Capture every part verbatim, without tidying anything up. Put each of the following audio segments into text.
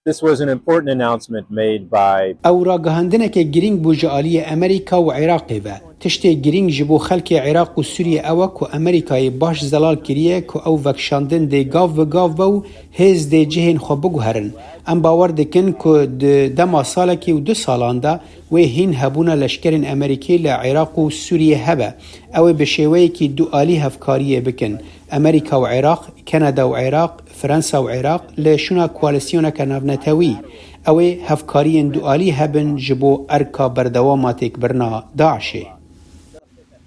This was an important announcement made by Ew ragihandineke girîng bû ji aliyê Amerîka û Iraqê ve. Tiştê girîng ji bo xelkê Iraq û Sûriyê ew e ku Amerîkayê baş zelal kiriye ku ew vekişandin dê gav bi gav be û hêz dê cihên xwe biguherin. Em bawer dikin ku di dema salekî û du salan de wê hîn hebûna leşkerên Amerîkî li Iraq û Sûriyê hebe. Ew ê bi şêweyekî dualî hevkariyê bikin. Amerîka û Iraq, Kanada û Iraq, Fransa û Iraq li şûna koalîsyoneke navnetewî. Ew ê hevkariyên dualî hebin ji bo erka berdewama têkbirina DAIŞê.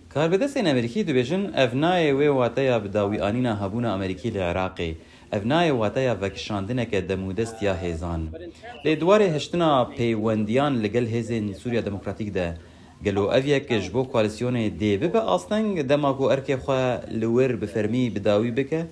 Karbidestên Amerîkî dibêjin ev nayê wê wateya bi dawî anîna hebûna Amerîkî li Iraqê. Ev nayê wateya vekişandineke demûdest ya hêzan. Lê di warê hiştina peywendiyan li gel hêzên Sûriya Demokratîk de, gelo ev yek ji bo koalîsyonê dê bibe asteng dema ku erkê xwe li wir bi fermî bi dawî bike?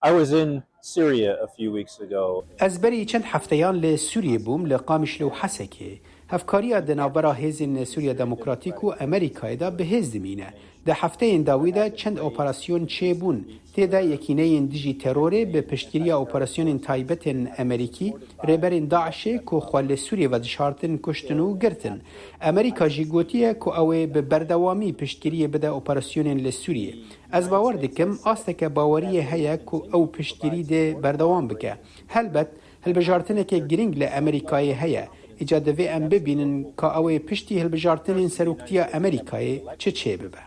I was in Syria a few weeks ago. Ez berî çend hefteyan li Sûriyê bûm, li Qamişlo û Hesekê. Hevkariya di navbera hêzên Sûriya Demokratîk û Amerîkayê de bi hêz dimîne. Di hefteyên dawî de çend operasyon çêbûn. Tê de yekîneyên dijî terorê bi piştgiriya operasyonên taybetên Amerîkî, rêberên DAIŞê ku xwe li Sûriyê vedişartin kuştin û girtin. Amerîka jî gotiye ku ew ê bi berdewamî piştgiriyê bide operasyonên li Sûriyê. Ez bawer dikim asteke baweriyê heye ku ew piştgirî dê berdewam bike. Helbet, hilbijartineke girîng li Amerîkayê heye. Îca divê em bibînin ka ew ê piştî hilbijartinên seroktiya Amerîkayê çi çêbibe.